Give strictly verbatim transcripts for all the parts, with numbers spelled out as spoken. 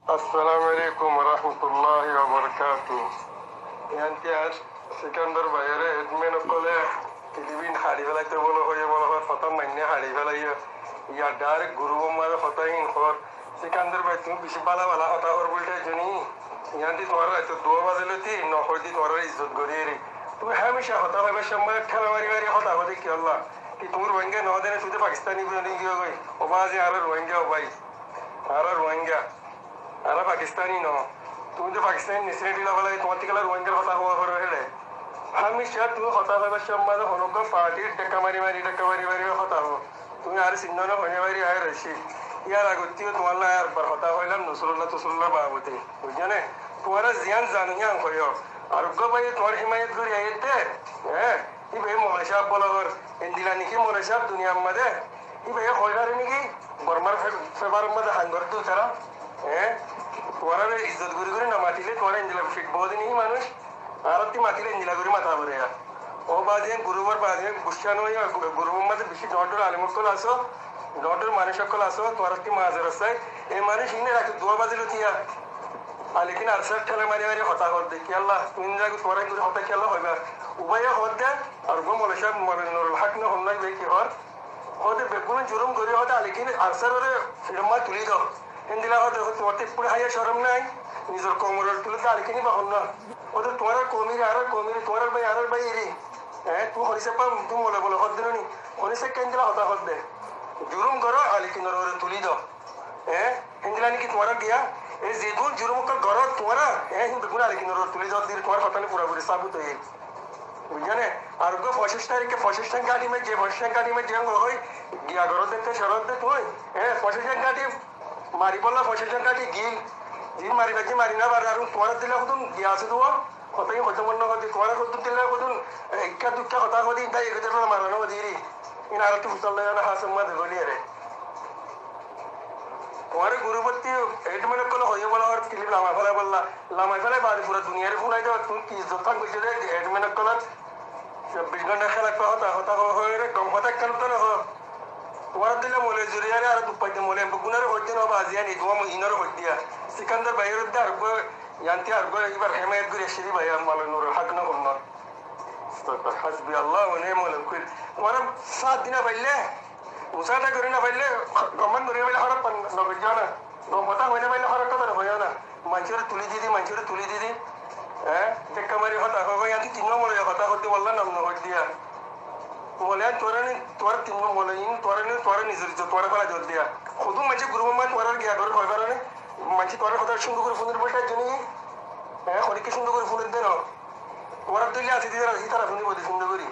Assalamu alaikum warahmatulláhi wabarakátuhu. Yián tiyán Sikandar báiyore edmin ókkole kilibin haçi félaitóu bóli hoiyé, bóli hoiyé, hotá mainné haçi félaiyé. Yar dháirek gurúfor mazé hotá hín hoór. Sikandar bái, tuñí bicí bála bála hotá hoór bóli tháico ní. Yián di tuáñra raitó duwá bazé lóti no hoói di tuáñra izzot gorí eri. Tuñí hámica hotá hoibár cómot théla mari mari hotá hoó de kiyólla? Ki tuñí Ruáingga no de né, tuñí de Pakistáni boni giyó goi. Ó bázi, añára Ruáingga, ó bái. Añára Ruáingga. Añára Pakistáni no. Tuñí de Pakistáni nesiyonaliti loi félai, tuáñr tíkala Ruáinggar hotá hoó foré héçe. Hámica tuñí hotá hoibár cómot honó uggwá partir dhákka mari mari, dhákka mari mari hotá hoó. Tuñí añáre sinnó né, hoiné báiri aññí Racid. Yar agottí yó tuáñlla aññí ar bar hotá hoilam Nosrullah Tosrullah babote. Buijjó né? Tuáñra ziyán zano yían hoiyó. Ar uggwá báiye tuáñr himayot gorí aiyér dé. Hé? Íbaye Moloi sáb bóla hoór. Endilla niki Moloi sáb duniyar mazé? Íbaye hoi fare niki? Bormar fe-, febar mazé ham gorédde ítara. Hé? Tuáñrare izzot gorí gorí no matilé tuáñra endilla fit boóde niki manúic? Añárattú matilé endilla gorí mata foré. Ó bázi, gurúfor bázi, guccá no óiyo, gu-, gurúfor mazé bicí dhoóñr dhoóñr alim ókkol asó, dhoóñr dhoóñr manúic ókkol asó, tuáñrattú mazorot sai. Ei manúic híne raitó duwá bazé lóti yá. Alikin Arsár théla mari mari hotá hoór de kiyólla, tuñí zago tuáñra gorí hotá kiyólla hoibá. Ubaye hoór de, ar uggwá Moloi sáb, Moloi Nurul Hak no honnúa íbaye ki hoór? Hoóde beggúne jurum gorí hoóde Alikin Arsárore fiçór mazé tulí do. Héndilla hoóde, hoóde tuáñrttú ekkuçí háiya corom nái? Nizor koumoré tulí do Alikin íba honnúa? Hoóde tuáñrar koumire, añárar koumire, tuáñrar bái, añárar báiyere. Hé, tuñí honísabba, tuñí mole mole hoóde no ni? Honísabba héndilla hotá hoóde. Jurum goró, Alikinor uore tulí do. Hé, héndilla niki tuáñra giya? E zedún jurum ókkol goró tuáñra, hé, hín beggún Alikinor uore tulí do, dile tuáñr hotá ni furafuri sabut óiye. Buijjó né? Ar uggwá foccíc tarike foccíc tán gáñthi maijjé, foccíc tán gáñthi maijjé, engori hoi giya goródde, te coródde tuñí. Hé, foccíc tán gáñthi maribólla, foccíc tán gáñthi gil. Zin mari faijjé, mari no fare, ar tuáñrar dilla hodún giya asé duwá. Hotá ki hoitó mone no hoó de, tuáñra hodún dilla hodún, e, ikká dukká hotá hoó de, ín dai ekká dilla mara no hoó de eri. Ín añárattú fusár loi ana hásor mazé goli ere. Tuáñre gurúfottí edmin ókkole hoiyé bóla hoór kilip lamai félai bólla. Lamai félai baade fura duniyare fúnai de, tuñí ki izzot tán goijjó de edmin ókkolor? Sobbic gónta kéla hotá, hotá hoó hoóire, gom hotá ekkán uttá no hoó. Tuáñrar dilla mole zuriyare añára duk faidde, mole beggúnore hoóidde no bázi, aññí duwá mui inore hoóiddiya. Sikandar báiyore de ar uggwá, yián tiyán ar uggwá íbar hémayot gorí aiccé de bái, ar Moloi Nurul Hak no honnúa. Astagfirullah, hasbi Allah wa ni'mal wakil. Tuáñra sát di no faillé, musáada gorí no faillé, gomman gorí no faillé, hóraf no goijjó na. Gom hotá hoi no faillé, hóraf hotá hoiyó na. Maincóre tulí di di, maincóre tulí di di. Hé? Dhekka mari hotá hoi, hoi, yáti tin nombor hotá hoódde, walla nam no hoóddiya. Mole ain tuáñra ni, tuáñra tin nombor mole ain, tuáñra ni, tuáñra nizor izzot tuáñra félai diya. Hodún maincé gurúfor mazé tuáñra giya gorí hoi faro né? Maincé tuáñrar hotá cúndor gorí fúnir bóli tháijo ni? Hé, honikka cúndor gorí fúnir de no. Tuáñrar dóilla asé de, ítara fúnibo de cúndor gorí.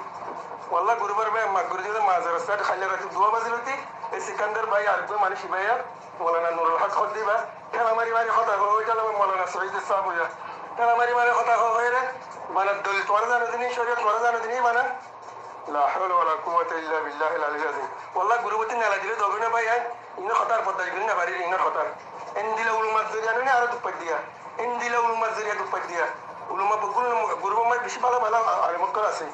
Walla gurúfor bái maf gorí diyo de, mazorot sai, háilla raitó duwá bazé lóti, e Sikandar bái ar uggwá manúic ibáye, Molana Nurul Hak hoó de íba, théla mari mari hotá hoó, ói gelo Molana Said sáb óiya. Théla mari mari hotá hoó hoiyére, bana dolil tuáñra zano de ni, coriyot tuáñra zano de ni, bana. La hawla wala quwwata illa billahil aliyil azim. Walla gurúfottí nelai dile dogói no bái, ain inor hotá ar bordac gorí no farir, inor hotá. Endilla ulumar zoriya no ni añára duk faiddiya. Endilla ulumar zoriya duk faiddiya. Uluma beggún gurúfor mazé bicí bála bála alim ókkol asé.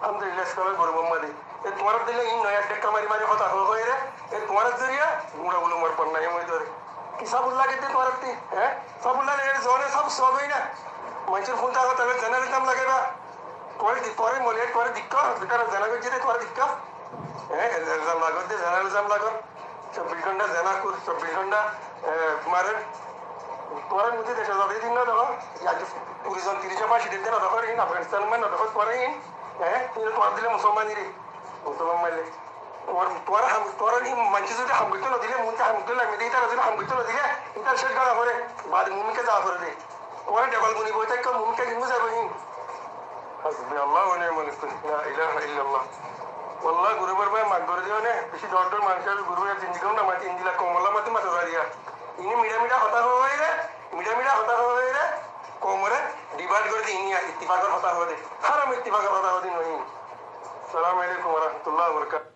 Alhamdulillah, iskolor gurúfor mazé. E tuáñrar dilla in noya dhekka mari mari hotá hoó hoiyére, e tuáñrar zoriya gura ulumar bonnam ói dóre. Ki sabut lage de tuáñrattí? Hé? Sabut lage, e zone sabut sóo goi na. Maincór fúnta hotá hoile journalism lagaiba. Tuáñre di-, tuáñre mole, tuáñre dikká, ítara zena goijjé de tuáñre dikká. Hé, ilzam lagor de, zena ilzam lagor. Sobbic gónta zena gorer, sobbic gónta, e, marer. Tuáñre niti decot zade din no dekó, aijja kuri zon, tiríc zon fáñsi der de no dekó, in Afganistan mazé no dekó tuáñre in. Hé, in tuáñre dile musolman ire, musolman maille. Tuáñr, tuáñr ham, tuáñr in maincé zodi ham goittó no dile, muúntu ham goittó lage de, ítara zodi ham goittó no dile, ítar céc gora fore, bade muúminke za fore de. Tuáñra debal buni boi táikko, muúminke kintu zaibo hín. Hasbi Allah wa ni'mal wakil. La ilaha illallah. Walla gurúfor bái maf gorí diyo ne, bicí dor dor manúic asé, gurúfor zindigi no mati, endilla koumolla mati mata zariya. Ini miçá miçá hotá hoó hoiyére, miçá miçá hotá hoó hoiyére, koumore divide gorí de, ini ittifakor hotá hoó de. Háram ittifakor hotá hoó de no hín. Assalamu alaikum wa rahmatullahi wa barakatuhu.